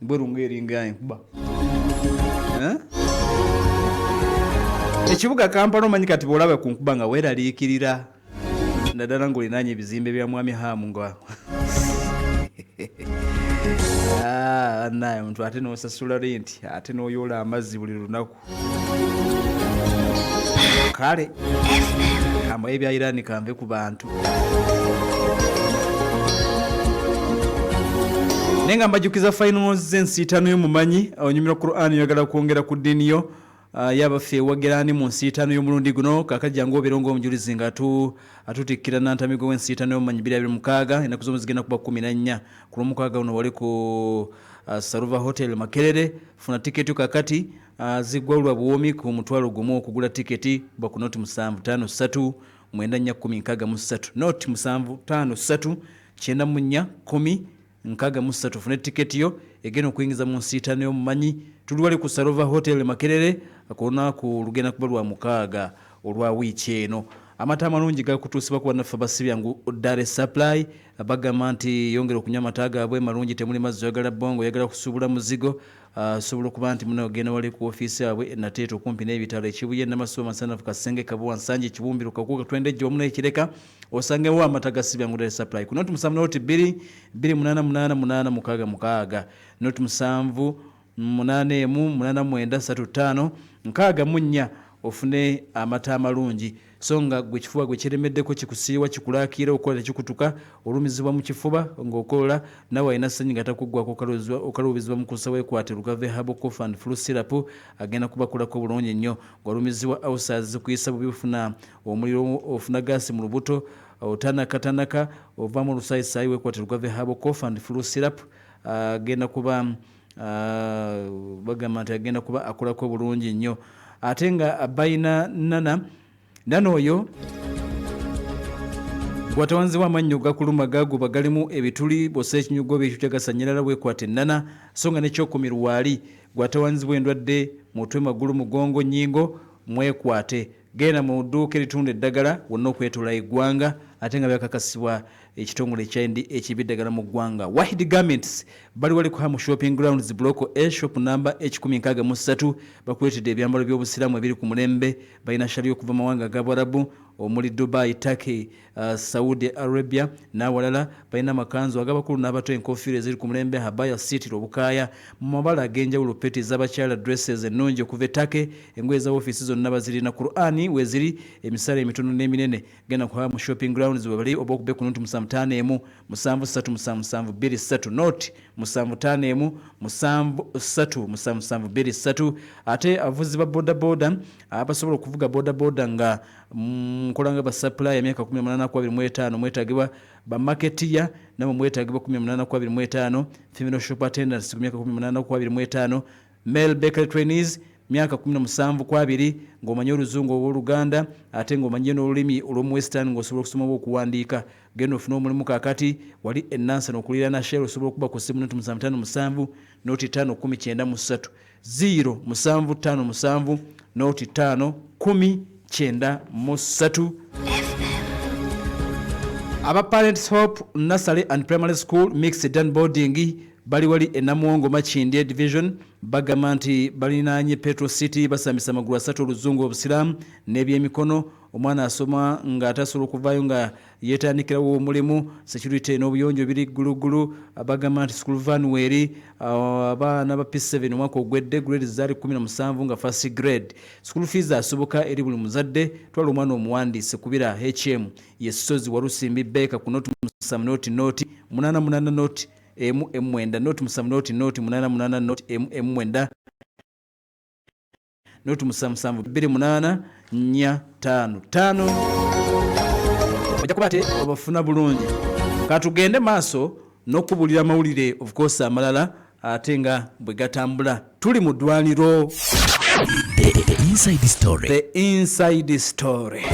Bweru ng'eringa enkuba. Eh? Ekibuga Kampala omanyi kati bw'olaba ku nkuba nga weeraliikirira naddala ng'olinaanye ebizimbe bya Mwami Hamu nga ah, naye omuntu ate n'osasula renti ate n'oyoola amazzi buli lunaku. Kale kambaye ebya Iran kanve ku bantu naye nga mbajukiza finals z'ensiitaano yo mumanyi onyumira Quran oyagala kwongera ku ddiini yo. Ah, yabaffe ewagira ani mu nsiitaano y'omulundi guno? Kaakati jangu obeere ng'omujulizi nga atutikkira nantamigo w'ensiitaano y'omumanyi 2026 ennaku z'omwezi zigenda kuba 14 ku lwomukaaga guno wali ku Saruva Hotel Makerere. Funa tiketi yo kaakati. Ziggwa lwa buwoomi ku 10,000. Okugula tiketi kuba ku noti 7 5 3 9 4 10 63, noti 7 5 3 94 10 63. Ofune tiketi yo egenda okuyingiza mu nsiitaano y'omumanyi. Tuli wali ku Sarova Hotel Makerere ku lunaku lugenda kuba lwa mukaaga olwa wiiki eno. Amata amalungi gakutuusibwa ku bannaffe aba Sibyangu Dairy Supply. Bagamba nti yongera okunywa amata gaabwe malungi, temuli mazzi. Oyagala bbongo, oyagala kusuubula muzigo, Osobola okuba nti muna ogenda wali ku ofiisi yaabwe e Nateete okumpi n'ebitalo e Kibuye, Namasuba, Masanafu, Kasenge, Kabowa, Nsangi, Kibumbiro, Kakuuka, Twendejje wamu n'e Kireka osangewo amata ga Sibyangu Dairy Supply ku noti 7 noti 2 2 8 8 8 6 6, noti 7 8 1 8 9 3 5 64 ofune amata amalungi. So nga ggwe ekifuba gwe kiremeddeko, kikusiiwa, kikulakiira, okola tekikutuka, olumizibwa mu kifuba ng'okolola, nawe alina ssenyiga atakuggwako okaluubizibwa mu kussa weekwate Lugave Herbal Cough and Flu Syrup agenda kubakolako bulungi nnyo. Ng'olumizibwa ulcers zikuyisa bubi, ofuna omuliro, ofuna gaasi mu lubuto, otanakatanaka, ovaamu olusaayisaayi weekwate Lugave Herbal Cough and Flu Syrup agenda kuba bagamba nti agenda kuba akolako bulungi nnyo. Ate nga balina nana nana oyo gwatawanzibwa amannyo gakuluma gaguba galimu ebituli bwosa ekinyugo ekyo kyagasanyalala wekwata ennana. So nga nekyokumi lwali gwatawanzibwa endwadde mutwe, magulu, mugongo, nyingo, mwekwate. Genda mu dduuka eritunda eddagala wonna okwetoola eggwanga ate nga byakakasibwa ekitongole ekya NDA ekiba eddagala mu ggwanga. Wahid Garments bali wali ku Hamu Shopping Grounds Block A shop number A 163 bakuleetedde ebyambalo by'Obusiraamu ebiri ku mulembe. Balina Sharia okuva mu mawanga aga Buwarabu omuli Dubai, Turkey, Saudi Arabia n'awalala. Balina amakanzu ag'abakulu n'abato, enkofiira eziri ku mulembe, habaya, siitiri, obukaaya mu mabala ag'enjawulo, peti ez'abakyala, dresses ennungi okuva e Turkey, engoye za woofiisi zonna bazirina. Qur'an weeziri, emisaala emitono n'eminene. Genda ku Hamu Shopping Grounds webali oba okube ku noti 751 7 3 7 7 2 3, noti 751 7 3 7 7 2 3. Ate abavuzi ba bodaboda abasobola okuvuga bodaboda nga nkola nga basupplier emyaka 18 ku 25 mwetagibwa, ba marketeer nabo mwetagibwa 18 ku 25, female shop attendants ku myaka 18 ku 25, male bakery trainees myaka 17 ku 20 ng'omanyi oluzungu oba oluganda ate ng'omanyi n'olulimi olw'omu western ng'osobola okusoma oba okuwandiika. Genda ofune omulimu kaakati wali e Nansana okuliraana Shell. Osobola okuba ku ssimu noti 757 noti 5 1 93, 0 7 5 7 noti 5 10 93. Aba Parents Hope Nursery and Primary School Mixed and Boarding bali wali e Namuwongo Makindye Division bagamba nti balinaanye Petro City, basambisa amagulu asatu, oluzungu, obusiraamu n'ebyemikono. Omwana asoma nga ate asobola okuvaayo nga yeetandikirawo omulimu. Security n'obuyonjo biri gguluggulu. Bagamba nti school van weeri. Abaana ba P7 omwaka ogwedde grade zaali 17 nga first grade. School fees asoboka eri buli muzadde. Twala omwana omuwandiise. Kubira HM ye Ssozi Walusimbi Baker ku noti 7 noti noti 8 8 noti 1 9, noti 7 noti noti 8 8 noti 1 9, noti 7 7 2 8 4 5 5. Ojja kuba ate obafuna bulungi. Katugende maaso n'okubulira amawulire of course amalala ate nga bwe gatambula. Tuli mu ddwaniro. The Inside Story. The Inside Story.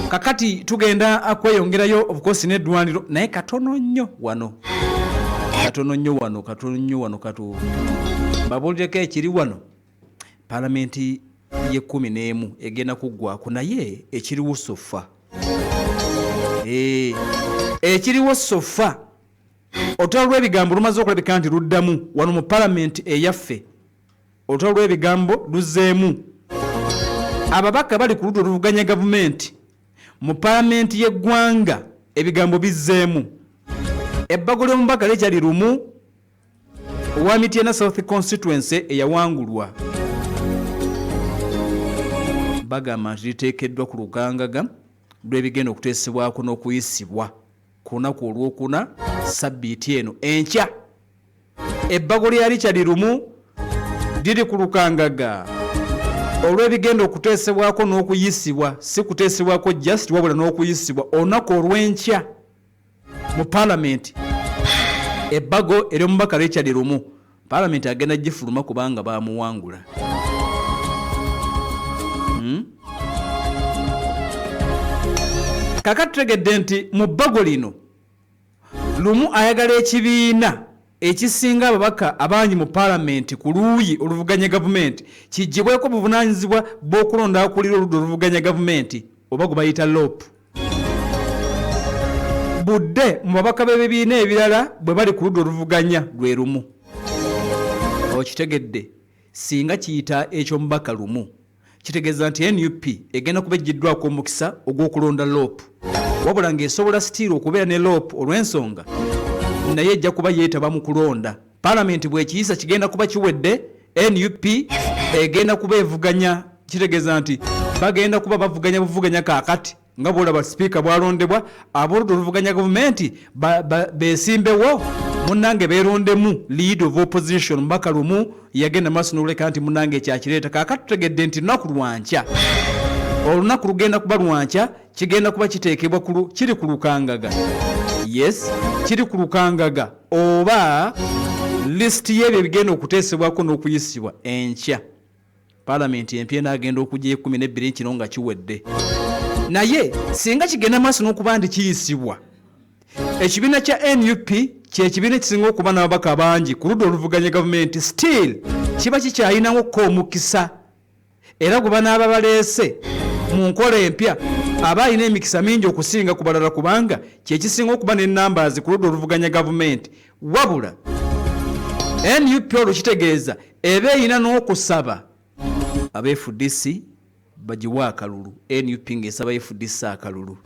Kakati tugenda kweyongerayo of course n'eddwaniro naye katono nnyo wano, katono nnyo wano, katono nnyo wano. Katu mbabuulireko ekiri wano. Palamenti y'ekkumi n'emu egenda kuggwako naye ekiriwo so far eh, ekiriwo so far olutalo lw'ebigambo lumaze okulabika nti luddamu wano mu palamenti eyaffe. Olutalo lw'ebigambo luzzeemu. Ababaka bali ku ludda oluvuganya gavumenti mu palamenti y'eggwanga ebigambo bizzeemu. Ebbago ly'omubaka Richard Lumu owa Mityana South Constituency eyawangulwa bagamba nti liteekeddwa ku lugangaga lw'ebigenda okuteesebwako n'okuyisibwa ku lunaku olwokuna sabbiiti eno enkya. Ebbago lya Richard Lumu liri ku lukangaga olw'ebigenda okuteesebwako n'okuyisibwa, si kuteesebwako just wabula n'okuyisibwa olunaku olw'enkya mu palamenti. Ebbago ery'omubaka Richard Lumu palamenti agenda gifuluma kubanga bamuwangula. Hmm? Kakati tutegedde nti mu bbago lino Lumu ayagala ekibiina ekisinga ababaka abangi mu palamenti ku luuyi oluvuganya gavumenti kiggyibweko obuvunaanyizibwa bw'okulonda akulira oludda oluvuganya gavumenti oba gwe bayita lop budde mu babaka b'ebibiina ebirala bwe bali ku ludda oluvuganya lwe lumu. Okitegedde singa kiyita eky'omubaka Lumu kitegeeza nti nup egenda kuba eggyiddwako omukisa ogw'okulonda lop wabula ng'esobola sitiiro okubeera ne lop olw'ensonga naye ejja kuba yeetaba mu kulonda. Palamenti bw'ekiyisa kigenda kuba kiwedde, nup egenda kuba evuganya kitegeeza nti bagenda kuba bavuganya buvuganya kaakati nga bwolaba sipiika bwalondebwa aboludda oluvuganya gavumenti besimbewo munange berondemu lead of opposition mubaka lumu yagenda maaso noleka nti munange ekyakireeta kaakati tutegedde nti lunaku lwankya olunaku lugenda kuba lwankya kigenda kuba kiteekebwa kiri ku lukangaga yes kiri ku lukangaga oba lisiti y'ebyo ebigenda okuteesebwako n'okuyisibwa enkya Palamenti empya enaagenda okujja ey'ekkumi n'ebbiri kino nga kiwedde. Naye singa kigenda maaso n'okuba nti kiyisibwa, ekibiina kya nup kyekibiina ekisinga okuba n'ababaka abangi ku ludda oluvuganya gavumenti still kiba kikyalinawo ko omukisa era gwe banaaba baleese mu nkola empya aba alina emikisa mingi okusinga ku balala kubanga kyekisinga okuba ne numbers ku ludda oluvuganya gavumenti. Wabula nup olwo kitegeeza eba erina n'okusaba aba fdc bagiwe akalulu, nup ng'esaba fdc akalulu.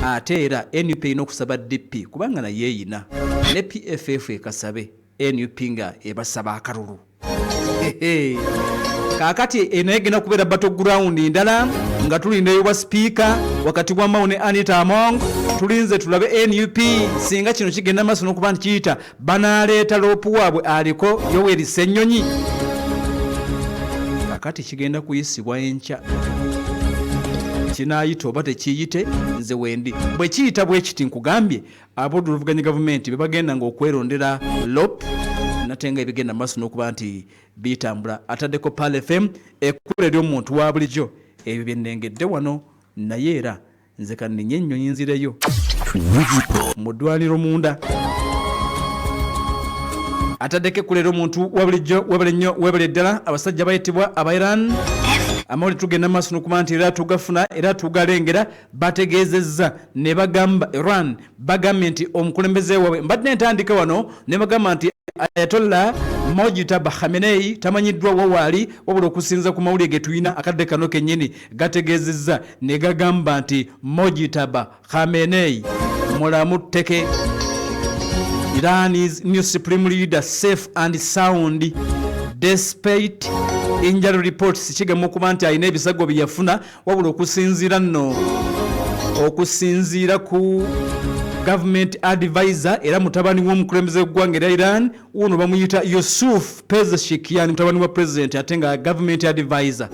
Ate era nup erina okusaba DP kubanga naye eyina ne PFF ekasabe nup nga ebasaba akalulu. Kaakati eno egenda kubeera battle ground ndala nga tulinda ey'obwa sipiika wakati wa Mao ne Anita Among. Tulinze tulabe nup singa kino kigenda maaso n'okuba nti kiyita banaaleeta loopu waabwe aliko Yoweri Ssenyonyi. Kaakati kigenda kuyisibwa enkya, kinaayita oba tekiyite nze wendi. Bwe kiyita bwe kiti nkugambye Ab'oludda oluvuganya gavumenti be bagenda nga okwerondera lop nate nga ebigenda mu maaso n'okuba nti bitambula. Ataddeko Pearl FM ekkula ery'omuntu wa bulijjo. Ebyo bye nnengedde wano naye era nze kanninye ennyonyi nzireyo mu ddwaniro munda. Ataddeko ekkula ery'omuntu wa bulijjo. Webale nnyo webale ddala abasajja bayitibwa aba Iran. Amawulire tugenda mu maaso n'okuba nti era tugafuna era tugalengera. Bategeezezza ne bagamba Iran bagambye nti omukulembeze waabwe mbadde ntandika wano ne bagamba nti Ayatollah Mojtaba Khamenei tamanyiddwa wa waali wabula okusinza ku mawulire ge tulina akadde kano kennyini gategeezezza ne gagamba nti Mojtaba Khamenei mulamu tteke. Iran's new supreme leader safe and sound despite injury reports kigamba okuba nti alina ebisago bye yafuna wabula okusinziira nno okusinziira ku government advisor era mutabani w'omukulembeze w'eggwanga erya Iran wuuno bamuyita Yusuf Pezeshkian mutabani wa president ate nga government advisor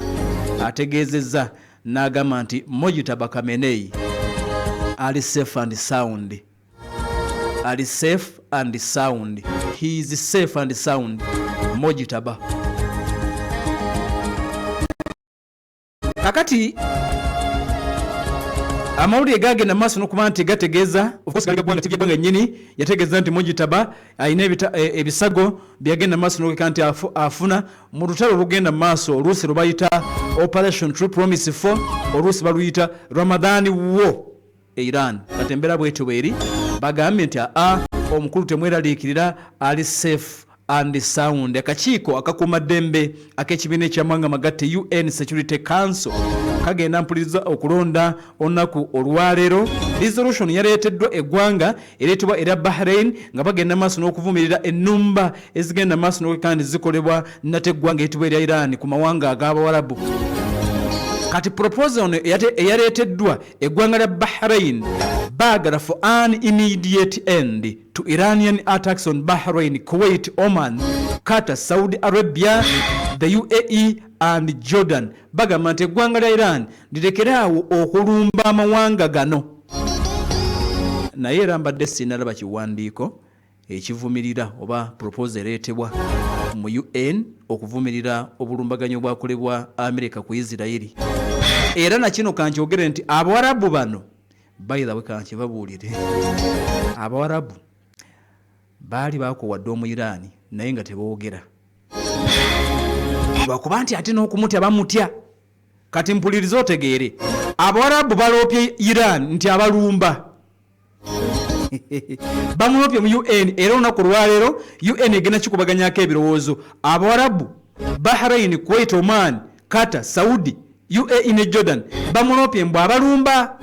ategeezezza n'agamba nti Mojtaba Khamenei ali safe and sound ali safe and sound he is safe and sound Mojtaba. Kakati Amawulire gagenda maaso n'okuba nti gategeeza, of course, gali gaggwanga, TV y'eggwanga nnyini yategeeza nti Mujitaba alina ebisago byagenda maaso n'okuleka nti afuna mu lutalo olugenda mu maaso, oluusi lwe bayita Operation True Promise 4, oluusi baluyita Ramadan War e Iran. Kati embeera bwetyo bweri, bagambye nti aa omukulu temweraliikirira, ali safe and sound. Akakiiko akakuumaddembe ak'ekibiina ekyamawanga magatte, UN Security Council, kagenda mpuliriza okulonda olunaku olwaleero. Resolution yaleeteddwa eggwanga ereetebwa erya Bahrain, nga bagenda maaso n'okuvumirira ennumba ezigenda maaso n'okweka nti zikolebwa nate eggwanga eritibwa erya Iran ku mawanga ag'Abawarabu. Kati proposal ono eyaleeteddwa eggwanga lya Bahrain, baagala for an immediate end to Iranian attacks on Bahrain, Kuwait, Oman, Qatar, Saudi Arabia, the UAE and Jordan. Bagamba nti eggwanga lya Iran lirekeraawo okulumba amawanga gano. Naye era mbadde sinalaba kiwandiiko ekivumirira oba proposal ereetebwa mu UN okuvumirira obulumbaganyi obwakolebwa America ku Isirairi. Era nakino kankyogere nti Abawarabu bano, by the way, kankibabuulire, Abawarabu baali bakuwadde Omuiraani naye nga teboogera, lwakuba nti ate n'okumutya bamutya. Kati mpuliriza otegeere, Abawarabu baloopye Iran nti abalumba, bamulopye mu UN, era olunaku olwaleero UN egenda kikubaganyako ebirowoozo. Abawarabu, Bahrain, Kuwait, Oman, Qatar, Saudi, UAE ne Jordan bamulopye mbw abalumba,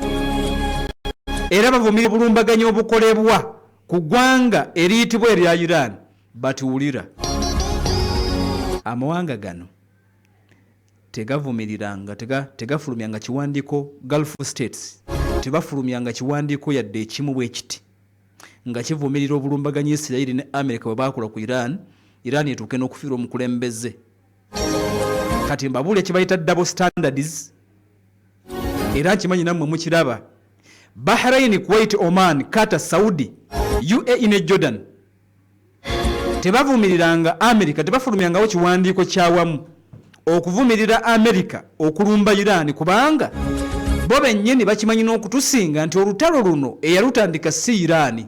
era bavumira obulumbaganyi obukolebwa ku ggwanga eriyitibwa erya Iran. Batuwulira, amawanga gano tegavumiriranga, tegafulumyanga kiwandiiko. Gulf States tebafulumyanga kiwandiiko yadde ekimu bwe kiti nga kivumirira obulumbaganyi Isirayiri ne America bwe bakola ku Iran, Iran etuuke n'okufiirwa omukulembeze. Kati mbabuulire kye bayita double standards, era nkimanyi nammwe mukiraba. Bahrain, Kuwait, Oman, Qatar, Saudi, UAE ne Jordan tebavumiriranga America, tebafulumyangawo kiwandiiko kyawamu okuvumirira America okulumba Iran, kubanga bo bennyini bakimanyi n'okutusinga nti olutalo luno eyalutandika si Iran,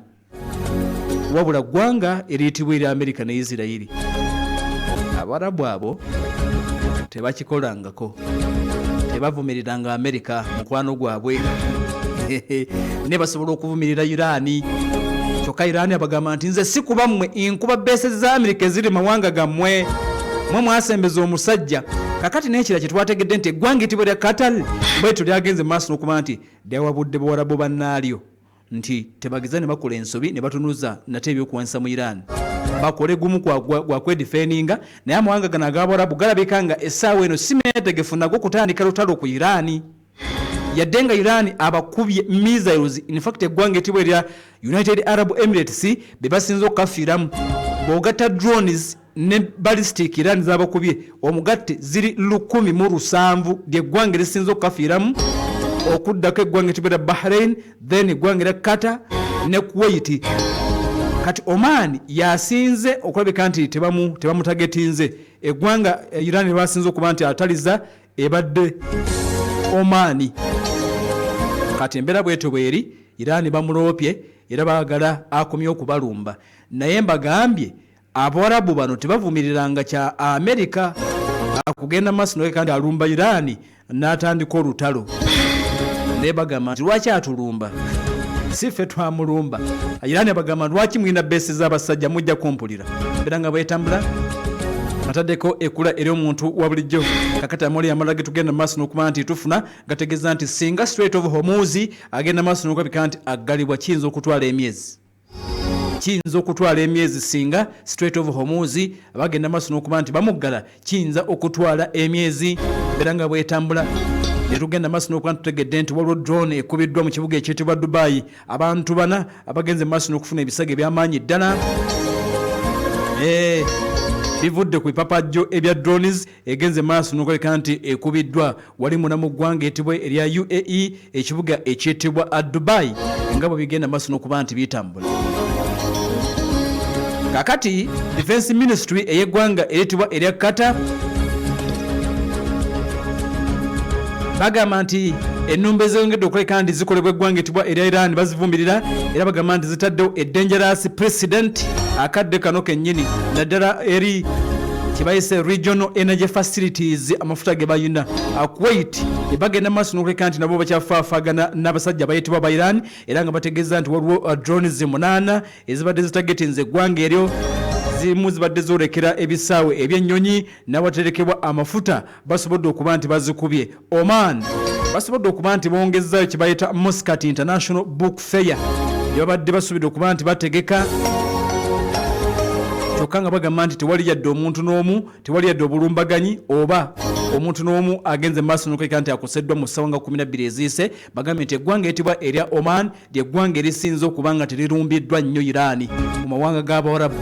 wabula ggwanga eriyitibwa eri Amerika ne Isirayiri. Abarabu abo tebakikolangako, tebavumiriranga Amerika mukwano gwabwe, ne basobola okuvumirira Iraani. Kyokka Iraani abagamba nti nze si kuba mmwe, nkuba base za Amerika eziri mawanga gammwe, mwe mwasembeza omusajja. Kakati n'ekira kye twategedde nti eggwanga etibwa lya Qatar bwetyo lyagenze maaso n'okuba nti lyawabudde Bawarabu bannaalyo nti tebageza ne bakola ensobi ne batunuza nate ebyokuwanyisa mu Iran, bakole gumu gwa kwedifendinga. Naye amawanga gano ag'Abawarabu galabika nga essaawa eno si meetegefu nago kutandika lutalo ku Iran, yadde nga Iran abakubye missiles. In fact, eggwanga etibwa erya United Arab Emirates be basinze okukafiiramu. Bw'ogatta drones ne ballistic Iran zabakubye omugatte, ziri 17. Lyeggwanga erisinze okukafiiramu, okuddako eggwanga etibwa erya Bahrain, then eggwanga erya Qatar ne Kuwait. Kati Oman yasinze okulabika nti tebamutagetinze. Eggwanga Iran lyebasinze okuba nti ataliza ebadde Omaani. Kati embeera bwetyo bweri, Iran bamuloopye era baagala akomye okubalumba. Naye mbagambye, Abawarabu bano tebavumiriranga kya Amerika akugenda maaso naye kandi alumba Iran n'atandika olutalo, naye bagamba nti lwaki atulumba, si ffe twamulumba. Iran abagamba, lwaki mulina base z'abasajja? Mujja kumpulira era nga bwetambula ataddeko ekula eri omuntu wa bulijjo. Kakati amawulire amalala getugenda mu maaso n'okuba nti tufuna gategeeza nti singa Strait of Hormuz agenda maaso n'okulabika nti aggalibwa, kiyinza okutwala emyezi. Singa Strait of Hormuz bagenda maaso n'okuba nti bamuggala, kiyinza okutwala emyezi. Era nga bwetambula, netugenda maaso n'okuba nti tutegedde nti waliwo drone ekubiddwa mu kibuga ekyetibwa Dubai, abantu bana abagenze maaso n'okufuna ebisago eby'amaanyi ddala. Bivudde ku bipapajjo ebya drones egenze maaso n'okulabika nti ekubiddwa wali muna mu ggwanga etibwa erya UAE, ekibuga ekyetibwa Dubai, nga bwe bigenda maaso n'okuba nti bitambula. Kakati Defense Ministry ey'eggwanga eryetibwa erya Qatar bagamba nti Ennumba ezongedde okuleka nti zikolebwa eggwanga etibwa erya Iran bazivumirira era bagamba nti zitaddewo a dangerous precedent akadde kano kennyini, naddala eri kyebayise regional energy facilities, amafuta ge bayina. Kuwait bagenda maaso n'okuleka nti nabo bakyafaafagana n'abasajja abayitibwa ba Iran, era nga bategeeza nti waliwo drones 8 ezibadde zitagetinze eggwanga eryo. Zimu zibadde zoolekera ebisaawe ebyennyonyi n'awaterekebwa amafuta, basobodde okuba nti bazikubye. Oman basobodde okuba nti bongezaayo kye bayita Muscat International Book Fair gye babadde basuubidde okuba nti bategeka, kyokka nga bagamba nti tewali yadde omuntu n'omu, tewali yadde obulumbaganyi oba omuntu n'omu agenze maaso n'okuleka nti akoseddwa mu ssaawa nga 12 eziyise. Bagambye nti eggwanga eritibwa erya Oman lyeggwanga erisinze okuba nga terirumbiddwa nnyo Iran mu mawanga g'Abawarabu.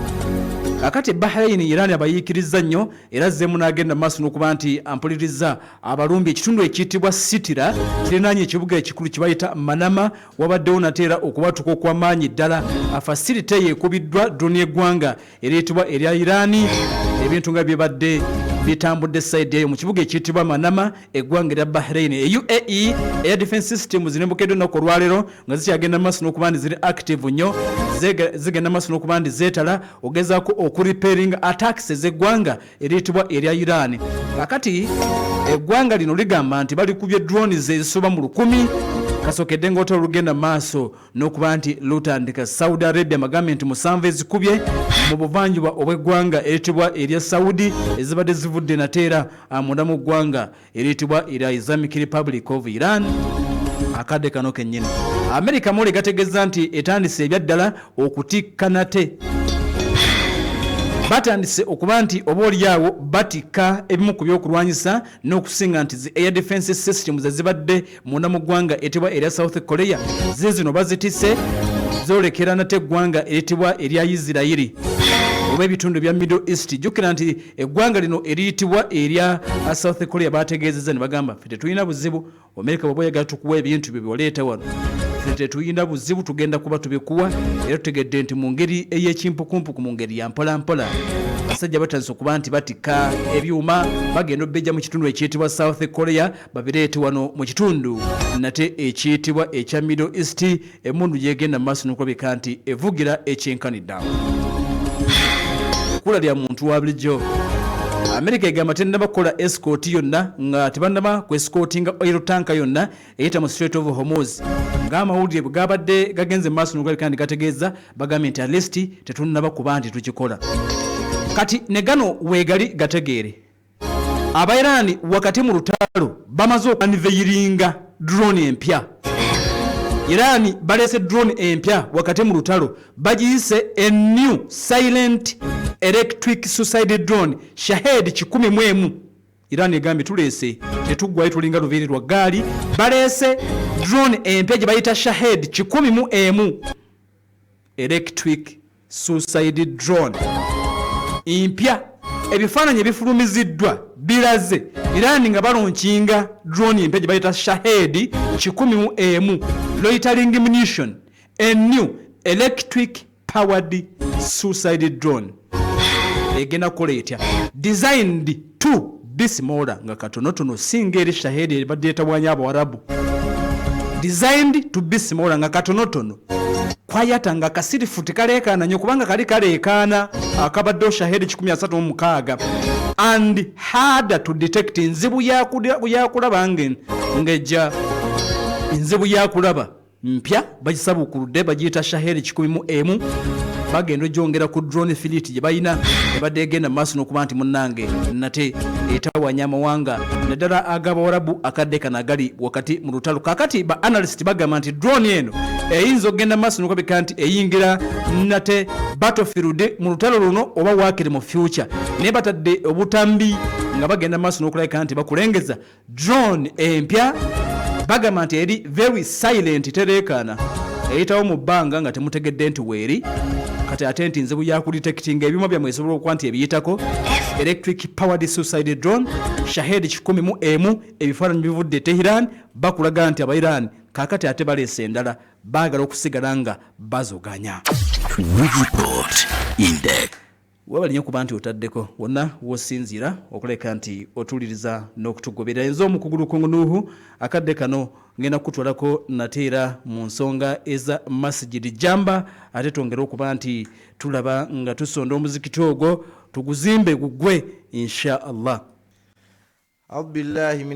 Kakati Bahrain, Iran abayiikiriza nnyo era azzeemu n'agenda mu maaso n'okuba nti ampuliriza abalumbi ekitundu ekiyitibwa Sitira kirinaanye ekibuga ekikulu kye bayita Manama. Wabaddewo nate era okubatuka okw'amaanyi ddala. Facility eyo ekubiddwa drone y'eggwanga eriyitibwa erya Iran. Ebintu nga byebadde bitambudde side eyo mu kibuga ekiyitibwa Manama, eggwanga erya Bahrain. E UAE, air defense systems nembukeddwa ennaku olwaleero nga zikyagenda maaso n'okuba nti ziri active nnyo, zigenda maaso n'okuba nti zeetala ogezaako okurepairing attacks ez'eggwanga eriyitibwa erya Iran. Kakati eggwanga lino ligamba nti balikubye drones ezisoba mu 1000 kasokedde ng'olutalo lugenda maaso n'okuba nti lutandika. Saudi Arabia magambye nti 7 ezikubye mu buvanjuba obw'eggwanga eriyitibwa erya Saudi ezibadde zivudde nate era munda mu ggwanga eriyitibwa erya Islamic Republic of Iran akadde kano kennyini. America mole gategeeza nti etandise ebyaddala okutikka nate, batandise okuba nti oba oliawo batikka ebimu ku byokulwanyisa n'okusinga nti zi air defense systems ezibadde munda mu ggwanga etibwa erya South Korea zizino bazitise zolekera nate eggwanga eritibwa erya Isirayiri oba ebitundu bya Middle East. Jjukira nti eggwanga lino eriyitibwa erya South Korea bategeezezza ne bagamba, "Ffe tetulina buzibu, Amerika, bw'oba oyagala tukuwa ebintu byo byoleeta wano, ffe tetulina buzibu, tugenda kuba tubikuwa." Era tutegedde nti mu ngeri ey'ekimpukumpuku, mu ngeri ya mpolampola, abasajja batandise okuba nti batikka ebyuma, bagenda obijja mu kitundu ekiyitibwa South Korea, babireete wano mu kitundu nate ekiyitibwa ekya Middle East. Emundu gyegenda mu maaso n'okulabika nti evugira ekyenkanidde awo ekkula lya muntu wa bulijjo. Amerika egamba tennaba kukola escort yonna, nga tebannaba kwescortinga oil tanker yonna eyita mu Strait of Hormuz, ng'amawulire bwe gabadde gagenze mu maaso n'okulabika nti gategeeza. Bagambye nti at least tetunnaba kuba nti tukikola. Kati ne gano weegali gategeere, Abairani wakati mu lutalo bamaze okuunveilinga drone empya. Iran baleese drone empya wakati mu lutalo, bagiyise a new silent electric suicide drone Shahed 101. Iran egambye tuleese, tetuggwayo, tulinga luviiri lwa ggaali. Baleese drone empya gye bayita Shahed 101 electric suicide drone mpya. Ebifaananyi ebifulumiziddwa biraze Iran nga balaunchinga drone empya gye bayita Shahed 101 loitering munition, a new electric powered suicide drone. Egenda kukola etya? Designed to be smaller, nga katonotono singa eri Shahed ebadde etawanya Abawarabu. Designed to be smaller, nga katonotono, quieter, nga kasirifu, tekaleekaana nnyo, kubanga kali kaleekaana akabaddewo Shahed 136, and harder to detect, nzibu yakulaba ng'ejja, nzibu yakulaba. Mpya, bagisabuukuludde, bagiyita Shahed 101. Bagenda ogyongera ku drone fleet gye balina ebadde egenda mu maaso n'okuba nti munnange nate etawanya amawanga naddala ag'Abawarabu akadde kano agali wakati mu lutalo. Kakati ba analyst bagamba nti drone eno eyinza okugenda mu maaso n'okulabika nti eyingira nate battlefield mu lutalo luno oba waakiri mu future, naye batadde obutambi nga bagenda mu maaso n'okulabika nti bakulengeza drone empya. Bagamba nti eri very silent, tereekaana, eyitawo mu bbanga nga temutegedde nti weeri. Kati ate nti nzibu yakudetectinga ebyuma byammwe, esobola okuba nti ebiyitako. Electric powered suicide drone Shahed 101. Ebifaananyi bivudde e Teheran, bakulaga nti Abairan kakati ate baleese endala, baagala okusigala nga bazoganya. We report in depth. Webale nnyo kuba nti otaddeko wonna w'osinziira okuleka nti otuwuliriza n'okutugoberera. Nze omukugu Lukungu Nuuhu, akadde kano ngenda kukutwalako nate era mu nsonga eza Masjid Jamba, ate twongere okuba nti tulaba nga tusonda omuzikiti ogwo tuguzimbe gugwe insha Allah. أعوذ بالله من